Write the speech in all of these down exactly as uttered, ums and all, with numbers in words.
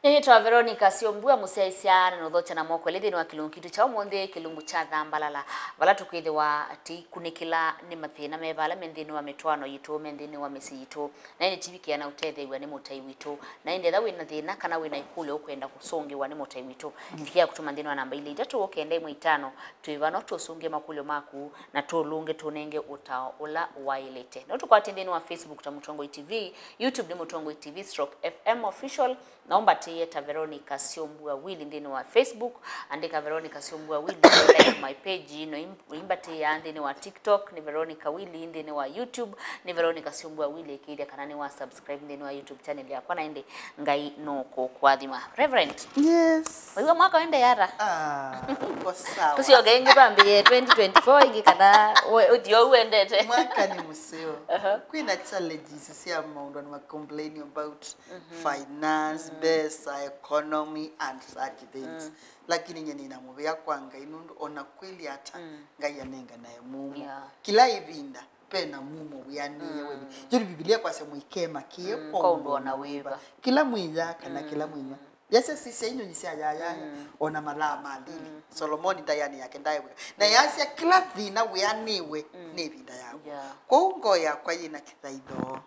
Nĩtawa Veronica Syombua, mũsyaĩĩsya na nũthokya na moko elĩ nthĩnĩ wa kĩlungu kitũ kya ũmũnthĩ, kĩlungu kya Thambalala, vala tũkwĩthĩwa tũikunĩkĩla nĩ mathĩna me vala me nthĩnĩ wa mĩtwaano yitũ, me nthĩnĩ wa mĩsyĩ yitũ, na ĩndĩ tivikĩa na ũtetheew'a nĩ mũtai witũ. Na ĩndĩ ethĩwa wĩ na thĩna kana wĩ na ĩkũlyo ũkwenda kũsũngĩwa nĩ mũtai witũ, ĩvikĩa kũtũma nthĩnĩ wa namba ilĩ itatũ kenda ĩmwe itano, twĩ vano tũsũngĩe makũlyo maku na tũlũnge tũnenge ũtao ũla waĩlĩte. No tũkwatye nthĩnĩ wa Facebook ta Mũtongoi T V, YouTube nĩ Mũtongoi T V stroke F M Official, na ũmbatĩĩe ta Veronica Syombua Willy nthĩnĩ wa Facebook, andĩka Veronica Syombua Willy, like my page, no im-, ũimbatĩĩa nthĩnĩ wa TikTok, nĩ Veronica Willy, nthĩnĩ wa YouTube, nĩ Veronica Syombua Willy, ĩkĩĩthya kana nĩ wa subscribe nthĩnĩ wa YouTube channel yakwa, na ĩndĩ Ngai nũkũkũathima. Reverend, yes, waiwa mwaka wende yata? Ah, ko sawa. Tũsyoke ĩngĩ twambĩĩe twenty twenty-four ĩngĩ kana we, ũthi ou wendete? Mwaka nĩ mũseo. Aha. Kwĩna challenges sya maũndũ andũ ma complain about, mhm, finance, mm, mbesa, economy and such things. Mm. Lakini nye nĩna mũvea kwa Ngai nũndũ ona kwĩlĩ ata, mm, Ngai anenganae mumo. Yeah. Kĩla ĩvinda, pena mumo wĩanĩe, mm, wĩvi. Yũndũ Biblia kwasya mũikema kĩĩ, mm, kwa ũndũ ona wĩva. Kĩla mwĩya kana kĩla, mm, mwĩnywa. Yasya sisya inyonyi sya yayaya, mm, ona malaa ma lili. Mm. Solomoni ndayani yake ndaew'ĩka. Na yasya kĩla thĩna wĩanĩwe, mm, nĩ ĩvinda yaku. Yeah. Kwoou ngoo yakwa yĩna kĩthaitho.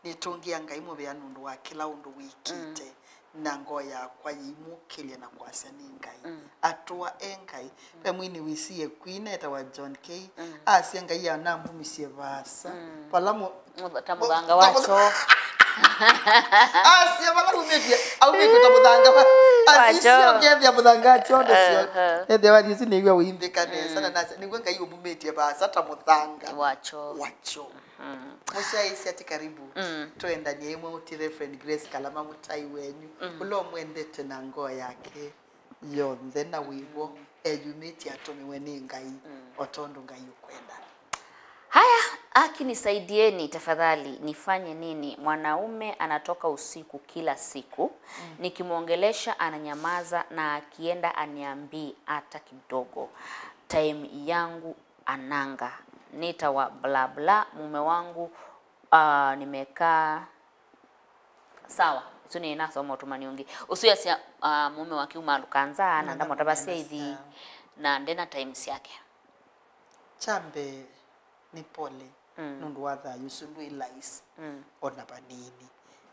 Nĩtũngĩa Ngai mũvea nũndũ wa kĩla ũndũ wĩkĩte, mm, na ngoo yakwa yĩimũkĩlya na kwasya, nĩ Ngai. Mm. Atũa e Ngai. Mm. Ve mwini wĩsie kwina etawa John Kay. Mm. Asya, Ngai anambumisye vaasa. Mm. Vala mũ-, mũtha-, ta mũthanga wa kyoo. Asya, vala umĩtye, aumĩtye ta mũthanga wa, wa asisya kyoo. Ngethĩa mũthanga wa kyoo ndũsyo. Aha. Ethĩa wathi ũsu nĩw'a ũimbĩka nesa, mm, na nasya, nĩw'o Ngai ũmumĩtye vaasa ta mũthanga wa kyoo. Wa kyoo. Mm. Mũsyaĩĩsya ti karibu. Mm. Twendanie ĩmwe ũti Reverend Grace Kalama mũtai wenyu. Mm. Ũla ũmwendete na ngoo yake yonthe na wĩvo, mm, eyumĩtye atũmĩwe nĩ Ngai, mm, o tondũ Ngai ũkwenda. Haya, aki nisaidieni tafadhali, nifanye nini? Mwanaume anatoka usiku kila siku, mm, nikimwongelesha ananyamaza na akienda aniambii hata kidogo. Time yangu ananga. Nĩtawa bla bla, mume wangu, ah, nimekaa. Sawa, isu nĩ nasoma ũtũmani ũngĩ. Ũsu yasya, ah, mume wake uma Lukanza, na ndamũtavasya ithi, na ndena time syake. Kya mbee, nĩ pole, mm, nũndũ wa thayũ ũsu ndwĩ laisi, mm, ona vanini.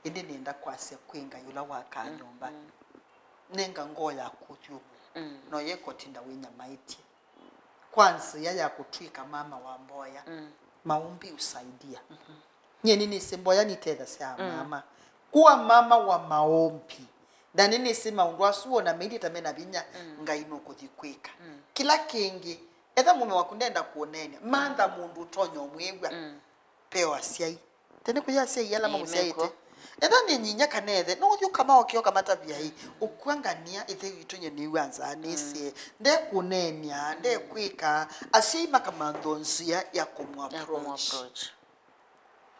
Ĩndĩ nĩenda kwasya kwĩ Ngai ũla wakaa, mm, nyũmba. Mm. Nenga ngoo yaku ũthyũmũo. Mm. No yeka ũtinda wĩnyamaĩtye. Kwanza ya, ya kũtw'ĩka mama wa mboya. Mm. Maombi usaidia. Mhm. Nyie nĩnĩsĩ mboya nitethasya, mm, mama. Kuwa mama wa maombi. Na nĩnĩsĩ maũndũ asu ona mailyĩ ta mena vinya, mm, Ngai nũkũthi kwĩka. Mm. Kĩla kĩngĩ, etha mũme waku ndenda kũũneenea, mantha mũndũ ũtonya ũmwĩw'a. Mm. Pe asyai. Tene kwĩ asyai ala mamũsyaĩte. Ĩĩ, nĩkw'o. Etha nĩ nyinya kana ĩthe, no ũthi ũkamaokea ũkamatavya, ĩ, ũkw'a ngania, ĩthe witũ nye nĩw'a nzaa nĩsĩ. Mm. Ndekũneenea, ndekwĩka, asyai makamantha nzĩa ya kũmũ approach. Ya kũmũ approach.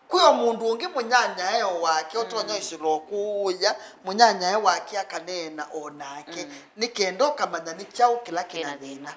Kwĩ o mũndũ ũngĩ mũnyanyae o wake, mm, ũtonya ĩsĩla ũkũũya, mũnyanyae wake akaneena o nake. Mm. Nĩ kenda ũkamanya nĩ kyaũ kĩla kĩna thĩna.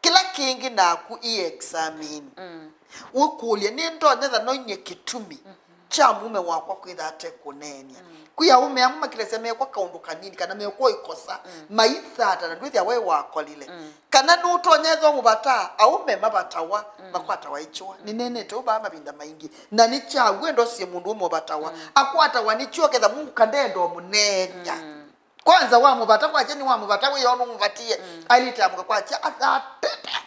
Kĩla kĩngĩ naku i-examine. Mm. Wĩkũlye, nĩndonya ethĩwa no nyie kĩtumi, mm-hmm, kya mũme wakwa kwĩtha ate kũneenea? Mm. Kwĩ aũme amwe makilesya mekwa kaũndũ kanini kana mekwa ĩkosa, mm, maithata na ndwĩthĩa we wakolile. Mm. Kana nũtonya ethĩwa mũvataa, aũme mavatawa, mm, makwatawa ĩkyũa. Mm. Nĩneenete ũu vaa mavinda maingĩ. Na nĩ kya w'o ndosie mũndũ ũmwe ũvatawa. Mm. Akwatawa nĩ kyũa ketha mũka ndenda ũmũneenea. Mm. Kwanza wamũvata kwakya nĩwamũvata wĩoo nũmũvatie. Mm. Ailĩte amũka kwakya athatĩte.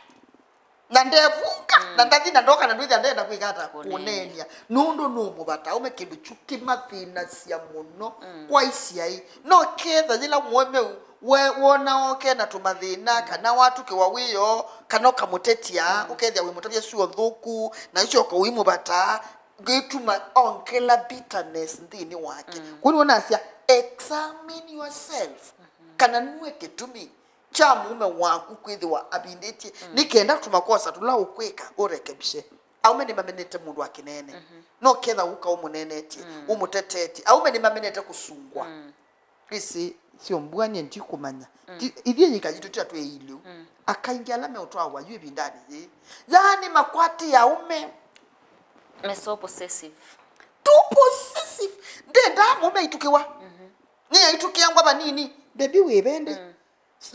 Na ndevunga, mm, na ndathi na ndoka na ndwĩthĩa ndenda kwĩka ata? Kũneenea. Kũneenea. Nũndũ nũmũvata, aũme kĩndũ kyu kĩmathĩnasya mũno, mm, kwa isyai. No ketha yĩla mũemeu we wona oke na tũmathĩna, mm, kana watũkĩwa wĩoo, kana ũkamũtetya, mm, ũkethĩa wĩmũtavya syũa nthũku, na icio ũimũvata, gĩtuma ongela bitterness nthĩnĩ wake. Mm. Kwoou nĩwonasya, examine yourself. Mm-hmm. Kana nue kĩtumi kya mũũme waku kwĩthĩwa avindĩtye, mm, nĩ kenda tũmakosa tũla ũkwĩka ũrekebishe. Aũme nĩmamenete mũndũ wa kĩnene. Mm-hmm. No ketha ũka ũmũnenetye, mm, ũmũtetetye. Aũme nĩmamenete kũsungwa. Mm. Ĩsĩ, syo mbua nyie ndikũmanya. Mm. Ti, ithyĩ yĩka yitũ tila twĩ iliu. Mm. Aka aingĩ ala meũtwawa yu ĩvindanĩ yĩĩ. Yaani makwatĩe aũme. Me so possessive. Too possessive. Ndendaa mũũme aitũkĩwa. Mm-hmm. Nĩ aitũkĩangwa vanini, baby wĩ vende. Mm.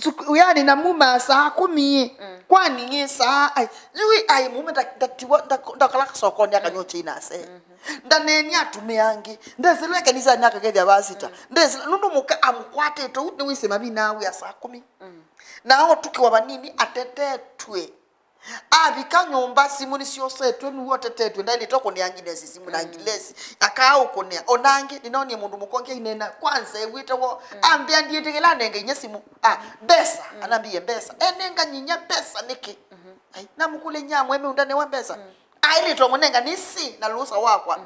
Suku-, yani namumaa saa kũmi ĩ. Mm. Kwani ĩ saa, ai, yui, ai, mume nda-, ndatiwa, nda-, ndakala kasokoni akanywa chai nase. Mm-hmm. Ndaneni atumĩa angĩ. Ndesĩlwe kanisanĩ akakethya vasita. Mm. Ndesĩlwe, nũndũ mũka amũkwatĩte ũu, nĩwĩsĩ mavinaa wĩa saa kũmi. Mm. Na otũkĩwa vanini atetetwe. Avika nyũmba, simũ nĩsyosetwe, nĩw'o ũtetetwe, ndaĩlĩte ũkũnĩa ngilesi simũ na ngilesi, akaa ũkũnĩa. Ona angĩ, nĩnoonie mũndũ mũka ũngĩ ainena, kwanza ew'ĩte woo, ambĩa ndiĩtĩkĩla anenge inya simũ. Ah, mbesa, anambie mbesa. Enenga nyinya mbesa nĩkĩ? Ai, namũkũlya inya amwe meũndanĩwa mbesa. Aĩlĩte ũmũnenga nĩsĩ na lũsa wakwa.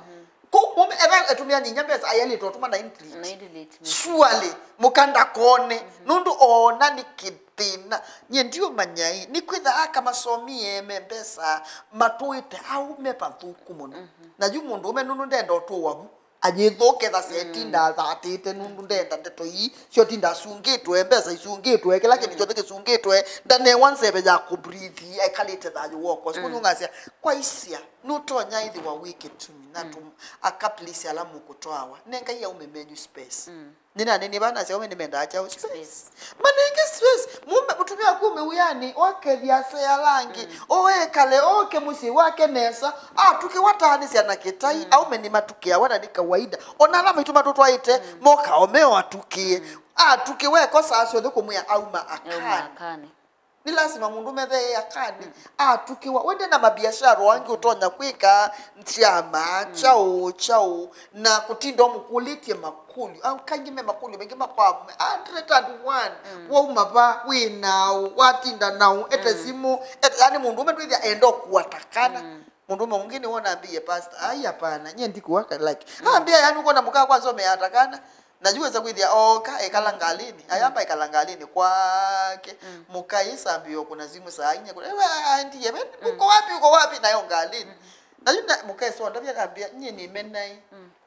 Kũu mũme etha etumĩa nyinya mbesa, aĩlĩte ũtũma na indiliti. Na indiliti, mm. Surely, mũka ndakone, nũndũ oona nĩ kĩthĩna. Nyie ndiũmanya ĩ, nĩkwĩtha aka masomie me mbesa, matũĩte au me pathũku mũno. Na yu mũndũ ũme nũndũ ndenda ũtũwa vu, ayĩthũketha setinda athatĩte nũndũ ndenda ndeto ii syotinda asungĩtwe, mbesa isungĩtwe, kĩla kĩndũ kyonthe kĩsungĩtwe, ndanewa nzeve ya kũbreathe, ekalĩte thayũ woko. Siku nĩũngasya, kwaisya, nũtonya ĩthĩwa wĩ kĩtumi, na tũ-, aka please ala mũkũtwawa. Nengai aume menyu space. Nĩnanenie vana asya aume nĩmendaa kyaũ space. Space. Manenge space. Mume, mũtumĩa waku aume wĩanĩ, okethya asee ala angĩ, oekale, oke mũsyĩ wake nesa, atũkĩwa taanĩsya na kĩtai, aume nĩmatũkĩawa na nĩ kawaida. Ona ala maitũ matũtwaĩte, moka o meo atũkĩe. Atũkĩwa eko saa syonthe kũmwĩa auma akanĩ. Auma akanĩ. Nĩ lasima mũndũ ũme theea kanĩ, atũkĩwa. We nde na mabiashara angĩ ũtonya kwĩka, ndyama, kyaũ, kyaũ, na kũtinda ũmũkũlĩtye makũlyo. Au kaingĩ me makũlyo maingĩ makwa a hundred and one. Wauma va, wĩ naũ, watinda naũ, ete simũ, ete, yani mũndũ ũme ndwĩthĩa enda ũkua ta kana. Mũndũ ũme ũngĩ nĩwona ambĩie, pastor, ai, hapana, nyie ndikuwa ka-, like. Ambĩa, yani, ũkona mũka kwanza ũmeata kana, na yu wesa kwĩthĩa oka ekala ngalĩnĩ, ayamba ekala ngalĩnĩ kwake. Mũka ĩsambĩo kuna simu saa inya, kuna, "Ewe, ndiye, we, uko wapi, uko wapi?" Nayo ngalĩnĩ. Na yu na, mũka ĩsonda vya kambĩa, "Nyie nĩmenai.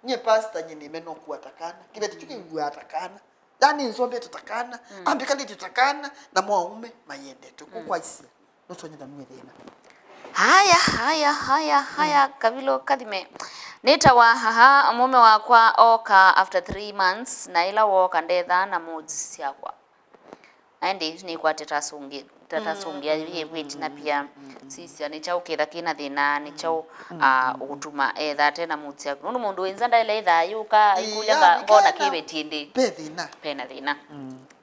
Nyie pastor, nyie nĩmena ũkua ta kana. Kĩveti kyu kĩw'aa ta kana. Yani nzombete ta kana, ambĩkalĩtye ta kana, na mwaũme mayendete." Kũkwaisye. Nũtonyetha nue thĩna. Haya, haya, haya, haya, Kavilo Kathime. Nĩtawa, aha, mũme wakwa oka after three months, na ĩla wooka ndethaa na moods syakwa. Aende nĩkwate tasũngĩ, ta tasũngĩa yĩvĩti na pia sisya, nĩ kyaũ kĩtha kĩna thĩna, nĩ kyaũ, ah, ũkũtuma etha ate na moods yaku. Nũndũ mũndũ wĩ nza ndaĩle ĩthaa yũka, aikũlya ngona kĩveti ĩndĩ. Pe thĩna. Pena thĩna.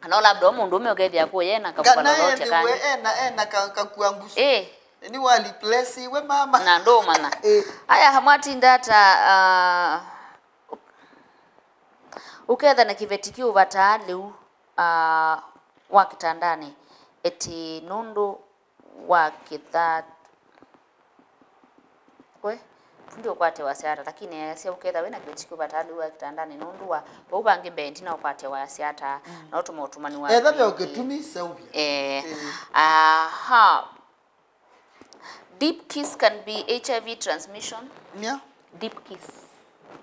Kana labda o mũndũ ũme ũkethĩa kũya ena kavuva lolotya kangi. Ena, ena ka-, kakua ngusu. Ĩ. Nĩ wa replace we mama. Na ndũmanya. Ĩ. Aya, mwatinda ata, ah, ũketha na kĩveti kĩũvataa lĩu, ah, wa kĩtandanĩ, eti nũndũ wa kĩtha-, we, ndiũkwatĩwa syata, lakini easya ũketha wĩna kĩveti kĩũvataa lĩu wa kĩtandanĩ nũndũ wa vau vangĩ mbee ndinaũkwatĩwa syata, na ũtũma ũtũmani wa etha ve kĩngĩ. Ũkĩtumi seũvya. Eh, aha. Deep kiss can be H I V transmission. Yeah. Deep kiss.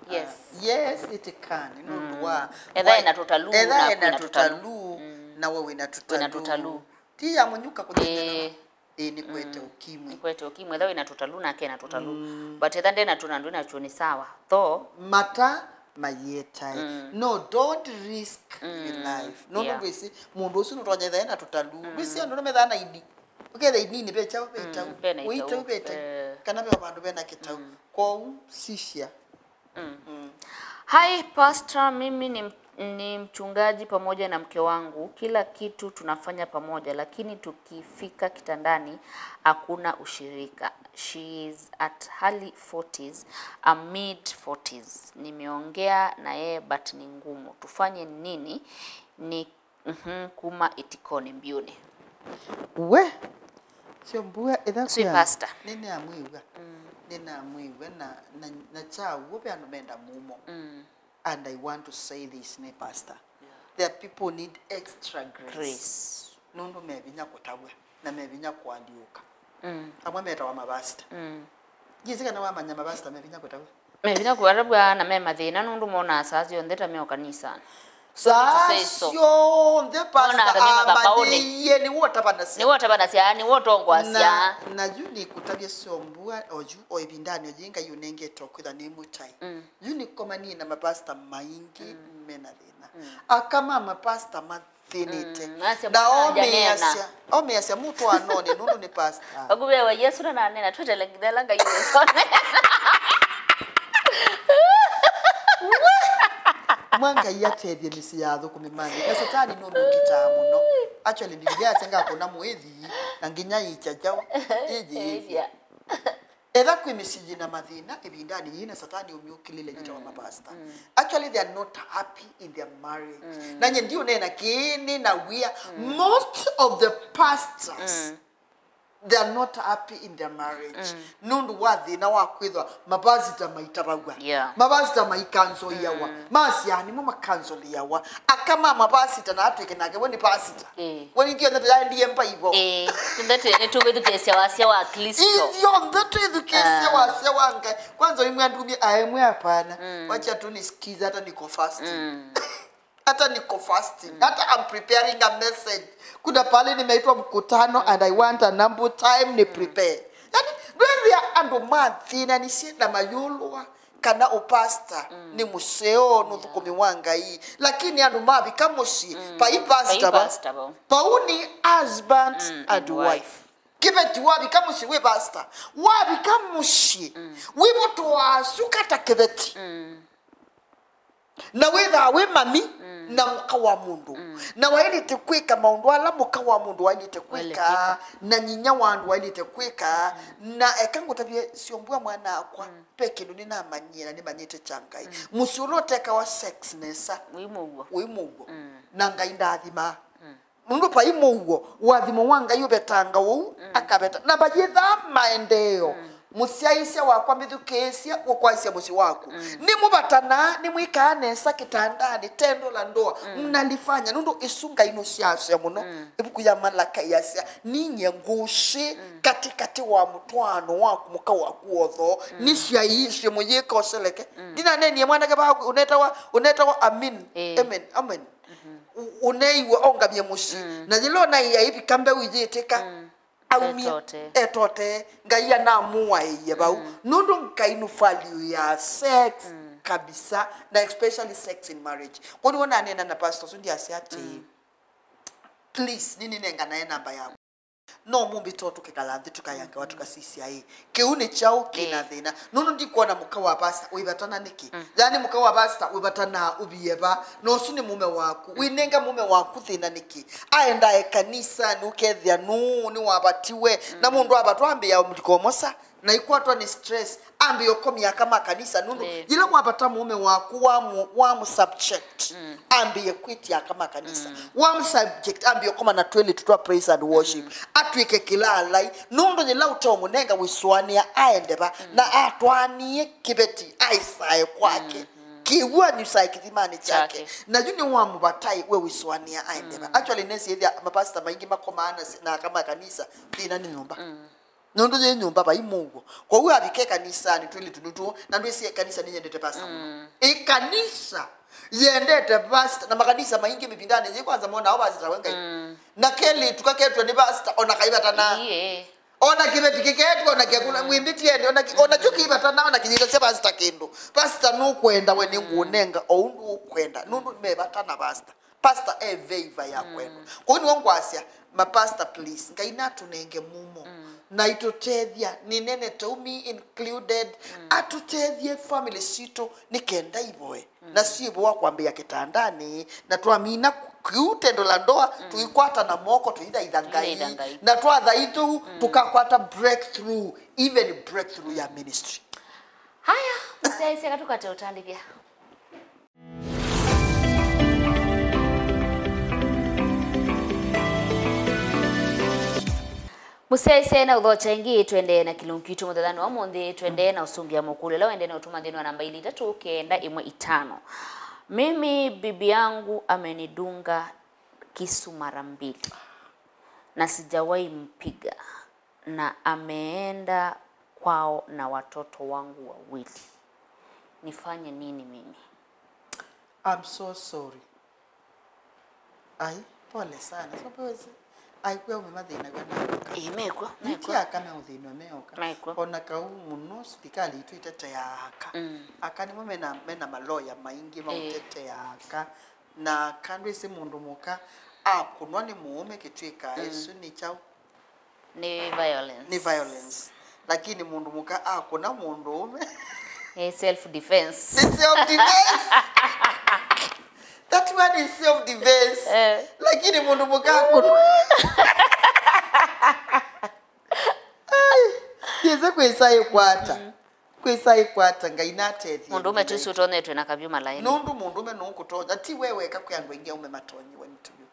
Yes. Uh, yes, it can. Nũndũ wa etha ena tũtalũ, etha na ena kwĩna tũtalũ. Tũtalũ, na we wĩna tũtalũ. Wĩna tũtalũ. Ti ya mũnyuka kũthĩnana. Eh. Ĩĩ, nĩkwete ũkimwi. Nĩkwete ũkimwi, etha wĩna tũtalũ nake ena tũtalũ. But etha ndena tũ na ndwĩna tũ nĩ sawa. Though. Mata mayĩetae. No, don't risk your life. Nũndũ ndwĩsĩ, mũndũ ũsu nũtonya etha ena tũtalũ. Ndwĩsĩ andũ nĩmethaa na ini. Ũketha inini ve kyaũ, ve itaũ. Ve na itaũ. Ũitau ve itaũ. Eh. Kana ve vandũ vena kĩtaũ. Kwoou, sisya. Mm. Hi, Pastor, mimi ni, ni mchungaji pamoja na mke wangu. Kila kitu tunafanya pamoja, lakini tukifika kitandani, hakuna ushirika. She is at early forties, I'm mid forties. Nimeongea na yeye, but ni ngumu. Tufanye nini? Ni Mhm, kuma Itikoni Mbyuni. We, sio mbua ĩtha. Sweet pastor. Nĩnamwĩw'a. Nĩnamwĩw'a na, na, na kya w'o ve andũ menda mumo. And I want to say this, nĩ pastor. There are people need extra grace. Grace. Nũndũ me vinya kũtavw'a na me vinya kũalyũka. Amwe metawa mavasita. Ndyĩsĩ kana wamanya mavasita me vinya kũtavw'a. Me vinya kũatavw'a na me mathĩna nũndũ monaa saa syonthe ta me o kanisanĩ. Sorry to say so. Saa syonthe pastor amanyĩie nĩwe ũtavanasya. Nĩwe ũtavanasya, nĩwe ũtongoasya. Na, na yu nĩkũtavya syombua oyu o ĩvindanĩ oyu Ngai ũnengete o kwĩtha nĩ mũtai. Mm. Yu nĩkomanie na mapasta maingĩ mena thĩna. Mm. Aka ma mapasta mathĩnĩte. Mm, nasya na mwana aja nena. Omeasya, omeasya mũtwaanonĩ nũndũ nĩ pastor. Vakuvewa Yesu na nanena, twetele ngithela Ngai wĩsone. Mwa Ngai atethye mĩsyĩ ya athũkũmi ma Ngai. Na Satani nũmĩũkitaa mũno. Actually, Biblia yasya ngakũna mũĩthi na nginya ĩkya kyaũ. Ĩyĩĩthya. Etha kwĩ mĩsyĩ yĩna mathĩna ĩvindanĩ yĩĩ na Satani ũmyũkĩlĩle yĩtawa mapasta. Mm. Actually, they are not happy in their marriage. Mm. Na nye ndiũneena kĩĩ nĩ na wia. Mm. Most of the pastors, mm, they are not happy in their marriage. Mm. Nũndũ wa thĩna wa kwĩthwa mapasita maitavaw'a. Yeah. Mapasita maikansoiawa. Mm. Masyaa nĩmo makansoiawa. Aka ma mapasita na atwĩke nake we nĩ pasita. Ĩĩ. We ningĩ onthe tũyaendie mbaivo. Ĩĩ. Onthe twĩ- nĩtũwĩthukĩĩsya wasya wa Kristo. Ithyonthe twĩthukĩĩsya wasya wa Ngai. Kwanza imwe andumie aemwe hapana. Mm. Wacha tu nisikize hata niko fasting. Mm. Hata niko fasting. Mm. Hata I'm preparing a message. Kuna pale nimeitwa mkutano and I want an ample time ni prepare. Yani, ndwethĩa andũ mathĩnanisye na mayũlwa kana ũpasta nĩ mũseo, nĩ ũthũkũmi wa Ngai. Lakini andũ mavika mũsyĩ, vai pastor va. Vau nĩ husband and wife. Kĩveti wavika mũsyĩ wĩ pastor. Wavika mũsyĩ, wĩvũtũaa suka ta kĩveti. Na wĩthaa wĩ mami na mũka wa mũndũ. Na waĩlĩte kwĩka maũndũ ala mũka wa mũndũ waĩlĩte kwĩka, na nyinya wa andũ waĩlĩte kwĩka. Na eka ngũtavye syombua mwana akwa, ve kĩndũ nĩnamanyie na nĩmanyĩte kya Ngai. Mũsyĩ ũla ũtekawa sex nesa wĩ mũuo. Wĩ mũuo. Na Ngai ndaathimaa. Nũndũ vai mũuo, ũathimo wa Ngai ũvetangawa ũu, akaveta. Na vayĩthaa maendeeo. Mũsyaĩĩsya wakwa, mĩthukĩĩsye ũkwaĩsya mũsyĩ waku. Nĩmũvatanaa, nĩmwĩkaa nesa kĩtandanĩ, tendo la ndoa, mnalifanya. Nũndũ ĩsu Ngai nũsyasya mũno. Ĩvuku ya Malakai yasya, ninyie ngũsĩ katĩkatĩ wa mũtwaano waku mũka waku wotho, nĩsyaĩĩsye mũyĩka ũseleke. Ndinanenie mwanake vaa ũnetawa, ũnetawa Amin. Ĩĩ. Amen, amen. Ũ- ũneeiwe ongamye mũsyĩ. Na yĩla ũnaĩ aivika mbeũ iyĩtĩka, aumie, etote. Etote. Ngai anamũaĩie vau. Nũndũ Ngai nũvalue ya sex kabisa, na especially sex in marriage. Kwou nĩw'o naneena na pastor ũsu ndyasya atĩĩ, please, nĩnĩnenganae namba yaku. No mũmbĩ to tũkekala nthĩ tũkayangawa tũkasisya ĩ, kĩu nĩ kyaũ kĩna thĩna? Nũndũ ndikwona mũka wa pasta wĩvatana nĩkĩ? Yani mũka wa pasta wĩvatanaa ũvie va? Na ũsu nĩ mũme waku. Wĩnenga mũme waku thĩna nĩkĩ? Aendae kanisanĩ ũkethĩa nũũ nĩwavatiwe. Na mũndũ avatwa ambĩĩa ndikomosa na ikwatwa nĩ stress. Ambĩe ũkomya aka ma kanisa nũndũ yĩla wavata mũũme waku wa mũ- wa mũ subject, ambĩe kwĩtya aka ma kanisa. Wa mũ subject, ambĩe ũkoma na twĩlĩtu twa praise and worship. Atw'ĩke kĩlaalai nũndũ yĩla ũteũmũnenga wĩsũanĩa aende va, na atwaanie kĩveti aisae kwake. Kĩw'ũ anyusae kĩthimanĩ kyake. Na yu nĩwamũvatai we wĩsũanĩa aende va. Actually, nĩsĩ ĩthĩa mapasta maingĩ makomaa na si- na aka ma kanisa, thĩna nĩ nyũmba. Nũndũ yĩ nyũmba vai mũuo. Kwoou avike kanisanĩ twĩlĩtu nũtũ, na ndwĩsĩ kanisa nĩyendete pasta mũno. Ĩ kanisa yendete pasta, na makanisa maingĩ mĩvindanĩ yĩ kwanza monaa pasta we Ngai. Na kelĩtu kaketwe nĩ pasta, ona kaivatana. Ona kĩveti kĩketwe, ona kĩakũla mwĩmbĩtieni, ona kĩ- ona kyo kĩivatana, ona kĩnyita sya pasta kĩndũ. Pasta nũkwenda we nĩngũnenga o ũndũ ũkwenda. Nũndũ mevatana pasta. Pastor e veiva ya kwendwa. Kwoou nĩw'o ngwasya, ma pastor, please, Ngai natũnenge mumo. Na itũtethya, nĩnene to me included, atũtethye family sitũ nĩ kenda ivoe. Na syĩvoa kwambĩĩa kĩtandanĩ, na twamina kĩu tendo la ndoa, tũikwatana moko, tũithaitha Ngai. Tũithaitha Ngai. Na twathaithũ, tũkakwata breakthrough, even breakthrough ya ministry. Haya, mũsyaĩĩsya katũkate ũtandĩthya. Mũsyaĩĩsya na ũthokya ĩngĩ, tũendee na kĩlungu kitũ mũthenyanĩ wa ũmũnthĩ, tũendee na ũsũngĩa mũkũlyo ũla ũendee na ũtũma nthĩnĩ wa namba ilĩ itatũ kenda ĩmwe itano. Mimi bibi yangu amenidunga kisu mara mbili na sijawahi mpiga na ameenda kwao na watoto wangu wawili. Nifanye nini mimi? I'm so sorry. Ai, pole sana. So pose. Ai, kwĩ aume mathĩnagwa na aka. Ĩĩ, mekw'o, mekw'o. Ti aka meũthĩnwa me oka. Mekw'o. Ona kau mũno silikali itũ ĩteteaa aka. Mm. Aka nĩmo mena, mena maloya maingĩ, ĩĩ, maũtetea aka. Na aka ndwĩsĩ mũndũ mũka akũnwa nĩ mũũme kĩtw'ĩka, mm, ĩsu nĩ kyaũ? Nĩ violence. Nĩ violence. Lakini mũndũ mũka akũna mũndũ ũme. Nĩ self defense. Nĩ self defense. That one is self defense. Eh. Lakini mũndũ mũka akũna. Ai, yĩse kwĩsa ĩkwata. Mm. Kwĩsa ĩkwata, Ngai natethye. Mũndũũme tu ũsu ũtonyetwe na kavyũ malaĩnĩ. Nũndũ mũndũũme nũkũtonya, ti we weka, kwĩ andũ aingĩ aume matonyiwe nĩ tũvyũ.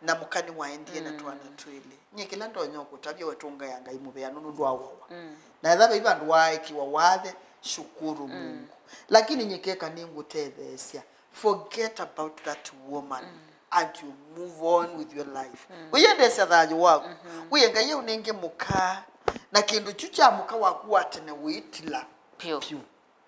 Na mũka nĩwaendie na, mm, twana twĩlĩ. Nyie kĩla ndonya ũkũtavya we tũngaya Ngai mũvea nũndũ ndwawawa. Mm. Na etha vai vandũ waaĩkĩwa wathe, shukuru, mm, Mungu. Lakini nyie keka nĩngũtetheesya. Forget about that woman, mm, and you move on with your life. Mm. Wĩyendeesya thayũ waku. Mm-hmm. Wĩe Ngai eũnenge mũka, na kĩndũ kyu kya mũka waku wa tene wĩtila. Vyũ. Vyũ.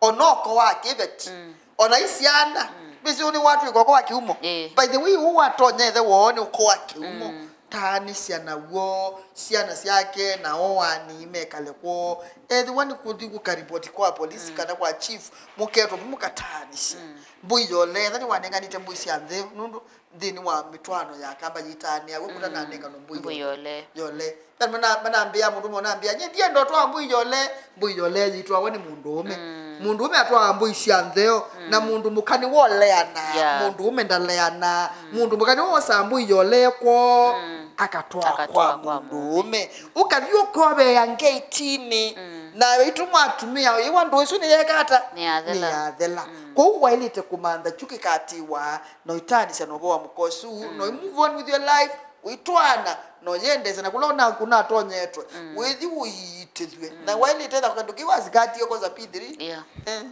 Ona ũko wa kĩveti. Mm. Ona i syana. Mm. Mbĩsĩ ũnĩ watwĩka ũko wa kĩumo. Ĩĩ. By the way, ũũ watonya ĩthe woo nĩ ũko wa kĩumo. Mm. Taanĩsya naw'o, syana syake, na o anii mekale kwoo. Ethĩwa nĩ kũthi kũkaripoti kwa polisi, mm, kana kwa chief, mũketwa vu mũkataanĩsye. Mm. Mbũi yole, etha nĩwanenganĩte mbũi sya nthĩ, nũndũ nthĩnĩ wa mĩtwaano ya kamba yĩtaanĩaw'a, kũtananenganwa mbũi, mbũi yole, yole. Yole. Kana mana-, manambĩa mũndũ ũmwe, ũnambĩa, "Nyie ndienda ũtwaa mbũi yole." Mbũi yole yĩtwawa nĩ mũndũũme. Mm. Mũndũũme atwaa mbũi sya ntheo, mm, na mũndũ mũka nĩwe ũleanaa. Yeah. Mũndũũme ndaleanaa. Mm. Mũndũ mũka nĩwe wosaa mbũi yole kwoo, mm, akatwaa, akatwaa kwa, kwa mũndũũme. Mũndũũme. Ũkathi ũkoveea ngetinĩ. Mm. Na itũma atumĩa, ĩwa ndũũ ĩsu nĩyeka ata? Nĩyathela. Nĩyathela. Mm. Kwoou waĩlĩte kũmantha kyu kĩkatĩĩwa, na ũitaanĩsya na ũvoo wa mũka ũsu, mm, na ũ move on with your life, ũitwaana, na ũyendeesya na kũla ũnaku natonyetwe, mm, wĩthi ũiitĩthw'e. Mm. Na waĩlĩte etha kandũ kĩu asikatie kosa P three. Yeah. Eh.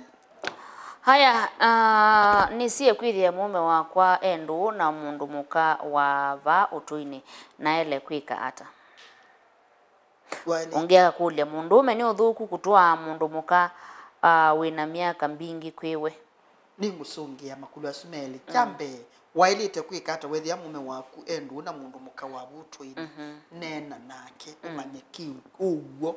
Haya, ah, nĩsie kwĩthĩa mũũme wakwa e ndũũ na mũndũ mũka wa vaa ũtũinĩ, naĩle kwĩka ata? Waĩlĩ- Ũngĩ akakũlya, mũndũũme nĩ ũthũku kũtwaa mũndũ mũka, ah, wĩ na myaka mbingĩ kwĩ we? Nĩngũsũngĩa makũlyo asu melĩ. Kya, mm, mbee, waĩlĩte kwĩka ata wethĩa mũũme waku e ndũũ na mũndũ mũka wa vaa ũtũinĩ? Mhm. Neena nake, mm, ũmanye kĩu ũw'o.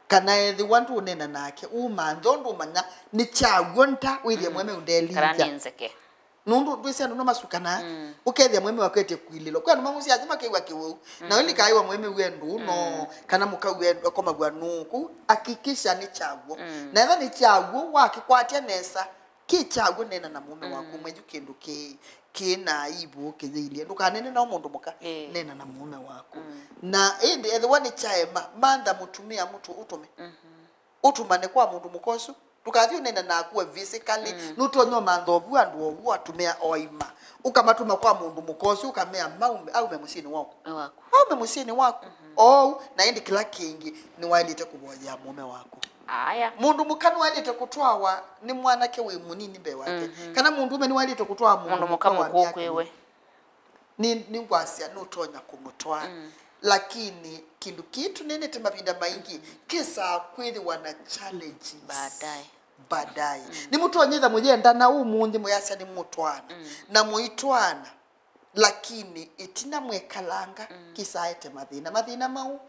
Kana ethĩwa ndũneena nake, ũmanthe ũndũ ũmanya nĩ kya w'o nda wĩthĩa, mm, mũemeu ndelingya. Kana nĩ nzeke. Nũndũ ndwĩsĩ andũ no masukanaa, mm, ũkethĩa mũemeu akwete kwilĩlwa. Kwĩ andũ mamusya athi makew'a kĩwau. Na, mm, ũilika aiwa mũemeu e ndũũ no, mm, kana mũkau e-, akomaw'a nũũ. Kũu hakikisha nĩ kya w'o. Mm. Na ethwa nĩ kya w'o, wakĩkwatya nesa, kĩ kya w'o, neena na mũũme waku, mm, mwenyu kĩndũ kĩ, kĩ na aibu kĩyĩilye. Ndũkaneene nao mũndũ mũka, ĩĩ, neena na mũũme waku. Mm. Na ĩndĩ ethĩwa nĩ kyaema, mantha mũtumĩa mũtũ ũtũme. Mhm. Ũtũmane kwa mũndũ mũka ũsu. Ndũkathi ũneena naku we physically. Mm. Nũtonya ũmantha ovu andũ ovu atumĩa oima. Ũkamatũma kwa mũndũ mũka ũsu, ũkamea maume, aume mũsyĩnĩ waku. Waku. Aume mũsyĩnĩ waku. Mhm. Ou, na ĩndĩ kĩla kĩngĩ nĩwaĩlĩte kũvoyea mũũme waku. Aya. Mũndũ mũka nĩwaĩlĩte kũtwawa nĩ mwanake wĩ mũnini mbee wake. Mhm. Kana mũndũũme nĩwaĩlĩte kũtwawa mũndũ, mũndũ mũka mũka wa mũkũũ myaka kwĩwe. Nĩ, nĩngwasya nũtonya kũmũtwaa. Mm. Lakini kĩndũ kĩĩ tũneenete mavinda maingĩ kĩsaa kwĩthĩwa na challenges. Baadaye. Baadaye. Mm. Nĩmũtonyetha mũyendana ũmũnthĩ mũyasya nĩmũtwaana. Mm. Na mũitwaana. Lakini ĩtina mwekalanga, mm, kĩsaete mathĩna. Mathĩna mau,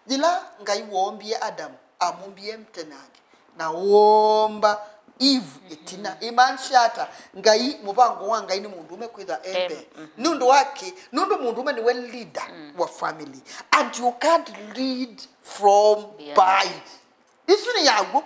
yĩla Ngai woombie Adamu, amũmbie mtenange. Na woomba Eve, mhm, ĩtina. Ĩmaanisha ata? Ngai, mũvango wa Ngai nĩ mũndũũme kwĩthwa e mbee. Em, mhm. Nũndũ wa kĩ? Nũndũ mũndũũme nĩwe leader, mm, wa family. And you can't lead from, yeah, behind. Isu nĩ ya w'o.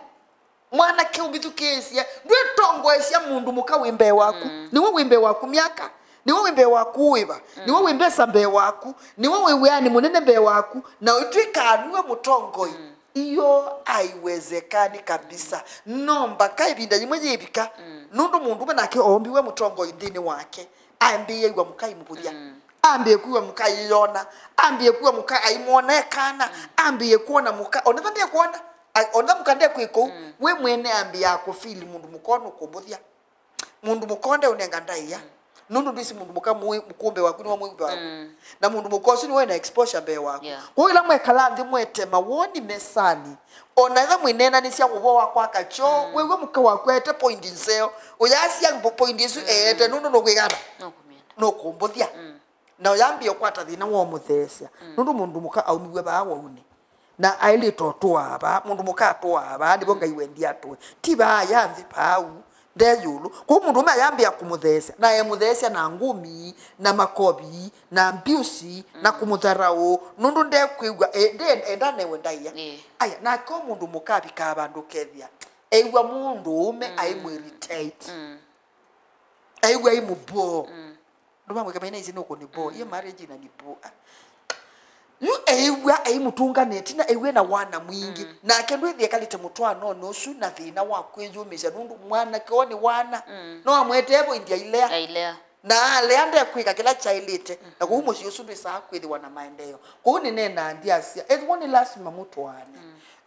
Mwanake ũmĩthukĩĩsye, ndwĩtongoesya mũndũ mũka wĩ mbee waku. Mm. Nĩwe wĩ mbee waku myaka, nĩwe wĩ mbee waku ũĩva, mm, nĩwe wĩ mbesa mbee waku, nĩwe wĩ wĩanĩ mũnene mbee waku, na ũitw'ĩkaa nue mũtongoi. Mm. Iyo haiwezekani kabisa. No mpaka ĩvinda yĩmwe yĩvika, mm, nũndũ mũndũũme nake oombiwe mũtongoi nthĩnĩ wake. Ambĩĩe w'a mũka aimũvũthya. Mm. Ambĩĩe kwĩw'a mũka aiyona. Ambĩĩe kwĩw'a mũka aimwona e kana. Mm. Ambĩĩe kwona mũka. Onetha ndekwona. A-, onetha mũka ndekwĩka ũu. Mm. We mwene ambĩĩaa kũfili mũndũ mũka ũũ nũkũmbũthya. Mũndũ mũka ũũ ndeũnenga ndaĩa. Mm. Nũndũ ndwĩsĩ mũndũ mũka mũĩ-, mũkũũ mbee waku nĩwe mwĩw'e waku. Mm. Na mũndũ mũka ũsu nĩwe na exposure mbee waku. Yeah. Kwoou ĩla mwekala nthĩ mwete mawoni mesanĩ, ona ĩla mwĩneenanĩsya ũvoo wa kwaka kyoo, mm, wĩw'e mũka waku aete point nzeo, ũyasya mbo-, point ĩsu, mm, eete nũndũ nũkwĩkana. Nũkũmyenda. nũkũmbũthya. Na ũyambĩĩa ũkwata thĩna wa ũmũtheesya. Nũndũ mũndũ mũka aumiw'e vaa waunĩ. Na aĩlĩte ũtũaa vaa, mũndũ mũka atũaa vaa, nĩvo Ngai wendie atũe. Ti vaa ya nthĩ, vaa u, nde ĩũlũ. Kwoou mũndũũme ayambĩĩa kũmũtheesya, na emũtheesya na ngumi, na makovi, na mbyusi, na kũmũtharaũ, nũndũ ndekwĩw'a, e, nde-, enda newe ndaĩa. Ĩĩ. Aya, nake o mũndũ mũka avikaa vandũ ũkethĩa, ew'a mũndũũme aimũirritate. Ew'a aimũboo. Ndũmamwĩka maina ici nũkũnĩboo. Iyo marriage ina nĩboo. Ah. Yu eĩw'a eimũtũnga na ĩtina, eĩw'a na wana mwingĩ. Nake ndwĩthĩa ekalĩte mũtwaanonĩ ũsu na thĩna wa kwĩyũmĩsya, nũndũ mwanake oo nĩ wana. No amwetee vo indi ailea. Ailea. Na alea ndekwĩka kĩla kyaĩlĩte. Na kwoou mũsyĩ ũsu ndwĩsaa kwĩthĩwa na maendeeo. Kwoou nĩneenaa ndyasya, ethĩwa nĩ lasima mũtwaane.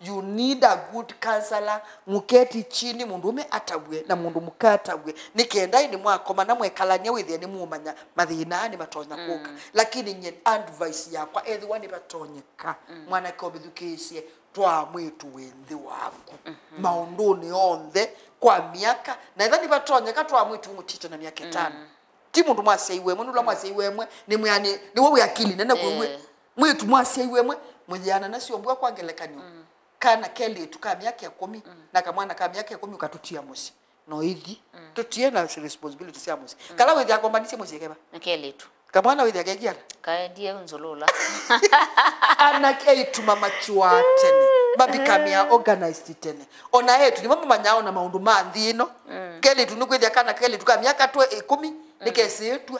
You need a good counselor. Mũketi chini, mũndũũme atavw'e na mũndũ mũka atavw'e, nĩ kenda ĩndĩ mwakomana mwekalany'a wĩthĩe nĩmũũmanya mathĩna aa nĩmatonya kũka. Lakini nyie advice yakwa, ethĩwa nĩvatonyeka, mwanake ũmĩthukĩĩsye, twaa mwĩĩtu wĩ nthĩ waku maũndũnĩ onthe kwa myaka, na ethĩwa nĩvatonyeka, twaa mwĩĩtu ũmũtite na myaka ĩtano. Ti mũndũ mwasyaiwe ĩmwe, nũla mwasyaiwe ĩmwe nĩ mwĩanĩ, nĩwe wĩ akili nene kwĩ w'e. Mwĩĩtu mwasyaiwe ĩmwe, mũyĩana nasyo mbua kwa ngelekany'o. Kana kelĩtu ka myaka ĩkũmi na kamwana ka myaka ĩkũmi ũkatũtia mũsyĩ. No ithi. Tũtie na responsibility sya mũsyĩ. Kala wĩthĩa akombanisye mũsyĩ keva. Nĩ kelĩtu. Kamwana wĩthĩa kekiana. Kaendie nzulula. Anake aituma mature tene. Mabikamĩa organized tene. Ona etu nĩmo mamanyaa ona maũndũ ma nthĩ ĩno. Kelĩtu nĩkwĩthĩa kana kelĩtu ka myaka twe ĩkũmi nĩkesĩĩtw'a.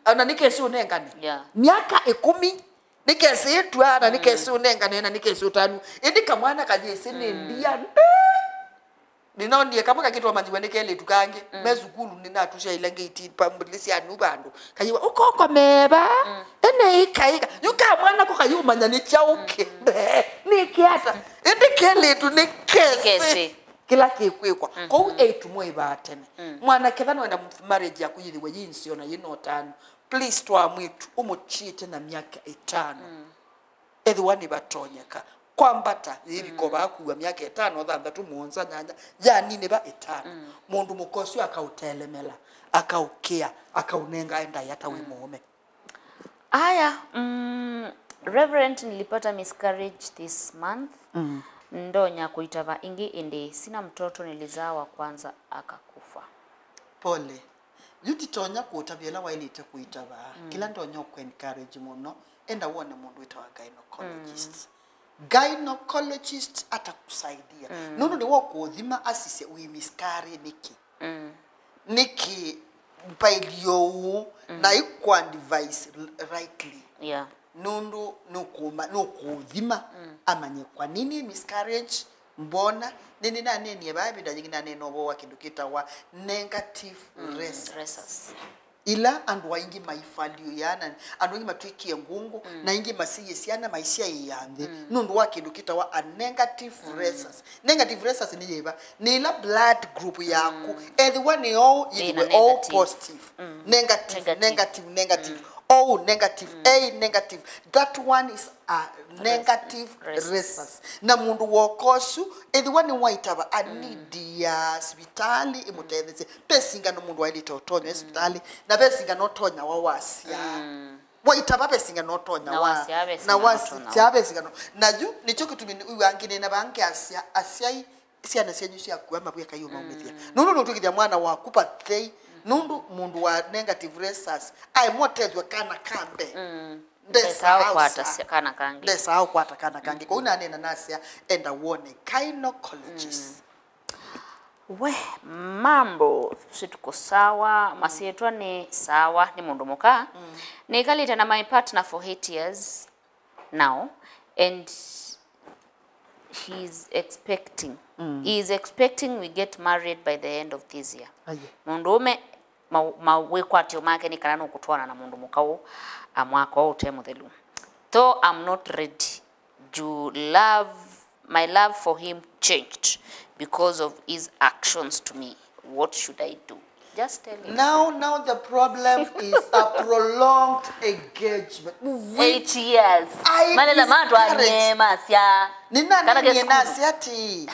Ona nĩkesĩ ũnengane. Yeah. Myaka ĩkũmi. Nĩkesĩĩtw'a na nĩkesĩ ũnengane na nĩkesĩ ũtanu. Ĩndĩ kamwana kayĩsĩ nĩ ndia nde. Nĩnonie kamwe kakĩtwamanyiw'a nĩ kelĩtu kangĩ. Me sukulu nĩnatusyaile ngĩiti mbambulĩ sya nu vandũ. Kayĩwa ũkokomeva. Ene ikaĩka. Yu kamwana ko kayũmanya nĩ kyaũke. Nĩkĩata. Ĩndĩ kelĩtu nĩkesĩ. Nĩkesĩ. Kĩla kĩkwĩkwa. Kwoou eĩtu mwaĩvaa tene. Mwana ketha noenda marriage yaku yĩthĩwe yĩ nseo na yĩna ũtanu. Please, twaa mwĩĩtu ũmũtiĩte na myaka ĩtano. Ethĩwa nĩvatonyeka. Kwambata, yĩvika vaa kuwa myaka ĩtano, thanthatũ, mũonza, nyanya, yaninĩva ĩtano. Mũndũ mũka ũsu akaũtelemela, akaũkĩa, akaũnengae ndaĩa ta wĩ mũũme. Aya, mm, Reverend, nilipata miscarriage this month. Ndonya kũitava ĩngĩ ĩndĩ sina mtoto, nilizaa wa kwanza akakufa. Pole. Yu nditonya kũũtavya ũla waĩlĩte kũitava. Kĩla ndonya ũkũ encourage mũno, enda wone mũndũ wĩtawa gynecologist. Gynecologist atakusaidia. Nũndũ nĩwe ũkũũthima asisye wĩ miscarry nĩkĩ. Nĩkĩ mpailio ũũ, na ikũ advise rightly. Yeah. Nũndũ nũkũma-, nũkũũthima, amanye kwa nini miscarriage, mbona, nĩnĩnaneenie vaa ĩvinda yĩngĩ naneena ũvoo wa kĩndũ kĩtawa negative rhesus. Rhesus. Ila andũ aingĩ maifaliũya na andũ aingĩ matwĩkie ngũngũ, na aingĩ masiie syana maisyaĩĩa nthĩ, nũndũ wa kĩndũ kĩtawa a negative rhesus. Negative rhesus nĩ yĩva? Nĩ ĩla blood group yaku, ethĩwa nĩ oũ, yĩthĩwe oũ negative. Positive. Negative, negative, negative, negative. Oũ negative, A negative. That one is a negative rhesus. Na mũndũ woka ũsu, ethĩwa nĩwaitava, a need ya sivitalĩ ĩmũtetheesye. Ve singano mũndũ waĩlĩte ũtonya sivitalĩ, na ve singano ũtonyawa wasya. Waitava ve singano ũtonya na wa-, wasya ve na singano wasya ũtonyawa. Ve singano. Na yu nĩkyo kĩtumi wĩw'aa ngĩneena vaa ngeasya asyai, syana syenyu syakua mavw'e Ngai ũmaumĩthya. Nũndũ nũtwĩkĩthya mwana waku vathei, nũndũ mũndũ wa negative rhesus aemwa ũtethw'a kana ka mbee. Ndesaa ũkwata kana kangĩ. Ndesaa ũkwata kana kangĩ. Kwoou naneena nasya, enda wone gynecologist. We, mambo, si tuko sawa, masyĩtwa nĩ sawa, nĩ mũndũ mũka. Nĩkalĩte na my partner for eight years now, and he's expecting. He is expecting we get married by the end of this year. Aye. Mũndũũme ma-, mawĩkwatyo make nĩ kana nũkũtwaana na mũndũ mũka ũũ, a, mwaka ũũ ũte mũthelu. Though I'm not ready, juu love, my love for him changed because of his actions to me. What should I do? Just tell him. Now, now the problem is a prolonged engagement. Eight years. I malela matwanye masya. Nĩnanenie nasya ati,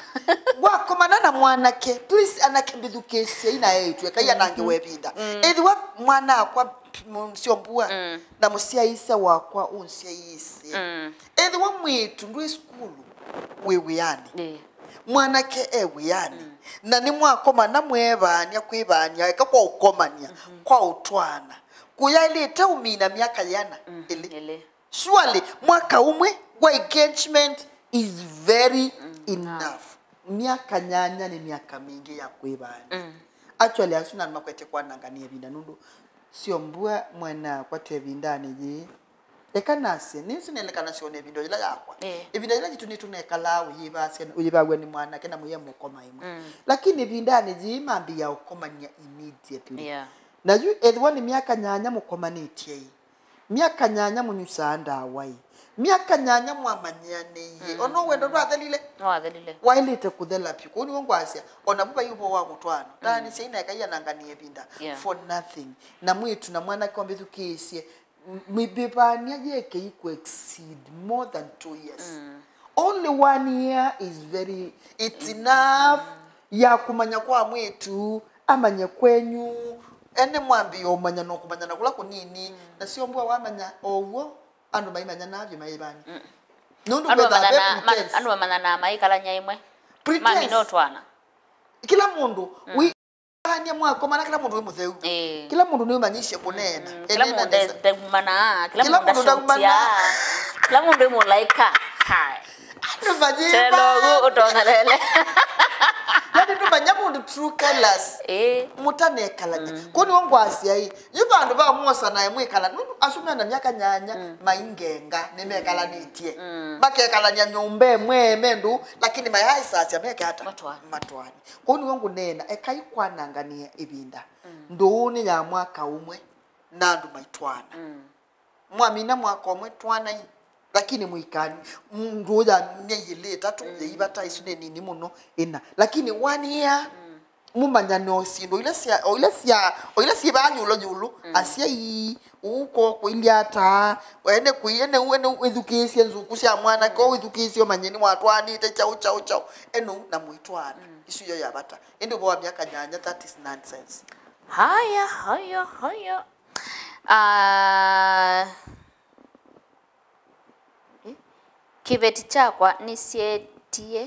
wakomana na mwanake, please, anake mbithukĩĩsyei na eĩtu, ekai anange wevinda. Ethĩwa mwana akwa mũsyombua, mm, na mũsyaĩĩsya wakwa ũnsyaĩĩsye. Mm. Ethĩwa mwĩĩtu ndwĩ sukulu, wĩ wĩanĩ. Ĩĩ. Mwanake e wĩanĩ. Mm. Na nĩmwakomana mweevaany'a kwĩvaany'a, eka kwa ũkomany'a, mhm, kwa ũtwaana. Kũyaĩlĩte ũmina myaka yĩana? Mm, ĩlĩ. Ĩlĩ. Surely, mwaka ũmwe wa engagement is very, mm, enough. Myaka nyanya nĩ myaka mingĩ ya kwĩvaany'a. Mm. Actually, asu na makwete kwanangania ĩvinda nũndũ syombua mwana kwate ĩvindanĩ yĩĩ. Eka nasye, nĩsĩ nelekana syone ĩvinda yĩla yakwa. Eh. Ĩvinda yĩla yitũ nĩtũnekalaa ũyĩvasya, ũyĩvaw'a nĩ mwanake na mũyĩ mũkoma ĩmwe. Mm. Lakini ĩvindanĩ yĩĩ mambĩĩa ũkomania immediately. Yeah. Na yu ethĩwa nĩ myaka nyanya mũkomanĩtye ĩ, myaka nyanya mũnyusaa ndawa ĩ, myaka nyanya mwamanyĩanĩie, mm, ona wendo ndwathelile. Nĩwathelile. Waĩlĩte kũthela vyũ. Kwoou nĩw'o ngwasya, ona vu vai ũvoo wa mũtwaano. Mm. Taanĩsyai na ekai ananganie ĩvinda, yeah, for nothing. Na mwĩĩtu na mwanake ombĩthukĩĩsye, m-, mĩvĩvany'a yekei kũ exceed more than two years. Mm. Only one year is very, it's enough, mm, ya kũmanya kwa mwĩĩtu, amanye kwenyu, ene mwambĩĩa ũmanyana, kũmanyana kũla kũnini, mm, na syombua wamanya o w'o, andũ maimanyana vyũ maivani. Mm. Nũndũ andũ kwĩthaa ve mamanyana, ma-, pretense. Andũ mamanyana maikalany'a ĩmwe. Pretense. Mami no twana. Kĩla mũndũ, mm, wi-, ania mwakomana, kĩla mũndũ wĩ mũtheu. Ĩĩ. Kĩla mũndũ nĩũmanyĩsye kũneena. Mm, kĩla mũndũ nde-, ndaumanaa, kĩla mũndũ ndaumanaa. Kĩla mũndũ wĩ mũlaĩka. Hai. Andũ manyĩva. Telo ũguo ũtongelele. Yaani ndũmanya mũndũ true colors. Ĩĩ. Mũtanekalany'a. Mm. Kũu nĩw'o ngwasya ĩ, yu vandũ va mwosa nae mwĩkala, nũndũ asu mena myaka nyanya, mm, maingenga, nĩmekalanĩtye. Mm. Makekalany'a nyũmba ĩmwe me ndũũ, lakini mayaĩsasya meke ata? Matwaane. Matwaane. Kwoou nĩw'o ngũneena, ekai kwanangania ĩvinda. Mm. Ndũũnĩ ya mwaka ũmwe na andũ maitwaana. Mm. Mwamina mwaka ũmwe twanai, lakini mũikani, ndũũ ya myei ĩlĩ ĩtatũ, mm, yĩivata, ĩsu nĩ nini mũno, ĩna. Lakini one year, mm, mũmanyane o syĩndũ ila sya, o ila sya, o ila syĩ vaa yũlũ yũlũ, mm, asyai, ũko kũilya ata, ene kũi, ene u, ene u, ĩthukĩĩsye nzuku sya mwanake, mm, ũithukĩĩsye ũmanye nĩwatwaanĩte kyaũ, kyaũ, kyaũ, ene u na mũitwaana. Mm. Isu yo ya vata. Ĩndĩ ũvoo wa myaka nyanya, that is nonsense. Haya, haya, haya. Ah, eh, kĩveti kyakwa nĩsyetie,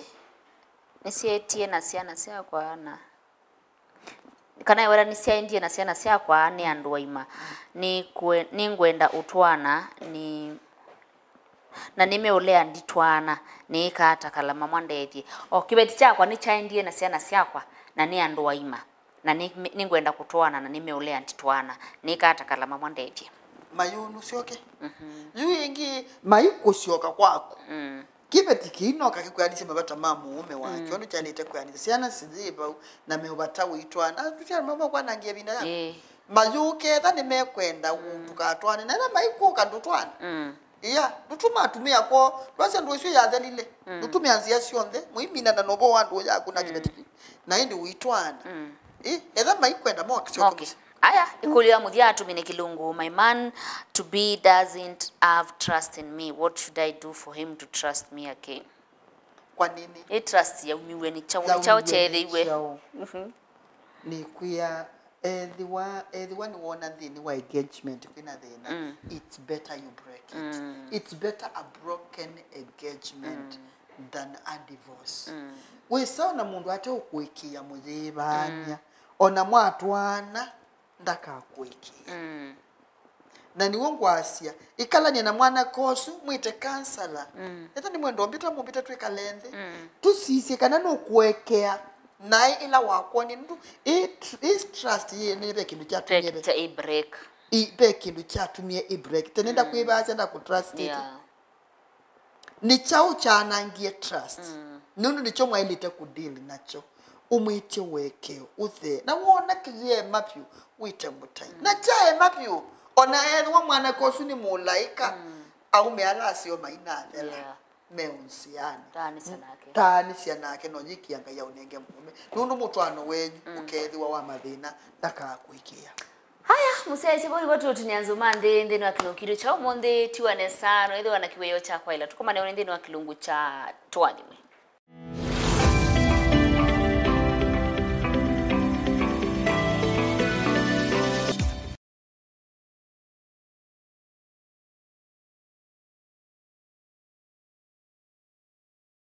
nĩsyetie na syana syakwa na, kana eweta nĩsyaendie na syana syakwa nĩ andũ aima. Nĩkwe-, nĩngwenda ũtwaana, nĩ, na nĩmeũlea nditwaana, nĩĩkaa ta kala mamwe ndethye. O kĩveti kyakwa nĩkyaendie na syana syakwa na nĩ andũ aima. Na nĩ, nĩngwenda kũtwaana, na nĩmeũlea nditwaana, nĩkaa ta kala mamwe ndethye. Mayũnũ syoke. Mhm. Yu ĩngĩ, mai kũsyoka kwaku. Mm. Kĩveti kĩu no kakĩkwĩanĩsye mavata ma mũũme wakyo, mm, ũndũ kyaĩlĩte kwĩanĩsya. Syana siyĩ vau, na meũvata ũitwaana. Tũsyana mama kwanangia ĩvinda ya. Ĩĩ. Mayũke, etha nĩmekwenda, mm, ndũkatwaane. Na ĩla maikũka ndũtwaana. Mm. Ia, ndũtuma atumĩa kwoo, ndwasya ndũũ ĩsu yathelile. Mm. Ndũtũmĩa nzĩa syonthe, mũiminana na ũvoo wa ndũũ yaku na, mm, kĩveti kĩu. Na ĩndĩ ũitwaana. Mm. Ĩ, etha maikwenda moke, syoke. Moke. Mũsyĩ. Aya, ĩkũlyo ya mũthya atumi nĩ kĩlungu, "My man to be doesn't have trust in me. What should I do for him to trust me again?" Kwa nini? Ĩ trust yaumiw'e nĩ kyaũ? Nĩ kyaũ kyeethĩiwe? Kyaũ? Mhm. Nĩkwĩa, ethĩwa, ethĩwa nĩwona nthĩnĩ wa engagement kwĩna thĩna, mm, it's better you break it. Mm. It's better a broken engagement, mm, than a divorce. Mm. Wĩsa ona mũndũ ate ũkũĩkĩĩa mũyĩĩvaany'a, mm, ona mwatwaana ndakakũĩkĩĩa. Mm. Na nĩw'o ngwasya, ĩkalany'a na mwanake ũsu, mwĩte counselor. Mm. Ethĩwa nĩmwenda ũmbĩta, mũmbĩte twĩkale nthĩ. Mm. Tũsisye kana nũkũekea naĩ ĩla wakwonie. Nũndũ ĩ tr-, ĩ trust yĩ, nĩ ve kĩndũ kyatumie ve. Break, ĩ break. Ĩ, ve kĩndũ kyatumie ĩ break. Tene, mm, ndakwĩvaasya, ndakũtrustĩte. Yeah. Nĩ kyaũ kyaanangie trust? Mm. Nũndũ nĩkyo mwaĩlĩte kũdeal nakyo. Ũmwĩtye ũekeo, ũthee. Na wona kĩyĩema vyũ, wĩte mũtai. Mm. Na kyaema vyũ, ona ethĩwa mwanake ũsu nĩ mũlaĩka, mm, aũme ala aseo mainathela, yeah, me ũnzĩanĩ. Taanĩsya nake. Taanĩsya nake, no yĩkĩa Ngai aũnenge mũũme. Nũndũ mũtwaano wenyu, mm, ũkeethĩwa wa mathĩna, ndakakũĩkĩĩa. Haya, mũsyaĩĩsya, vau nĩvo tũũtinĩa nzũma nthĩ nthĩnĩ wa kĩlungu kitũ kya ũmũnthĩ. Tiwa nesa, no ĩthĩwa na kĩwĩoo kya kwaĩla. Tũkomane ũnĩ nthĩnĩ wa kĩlungu kya tũathime.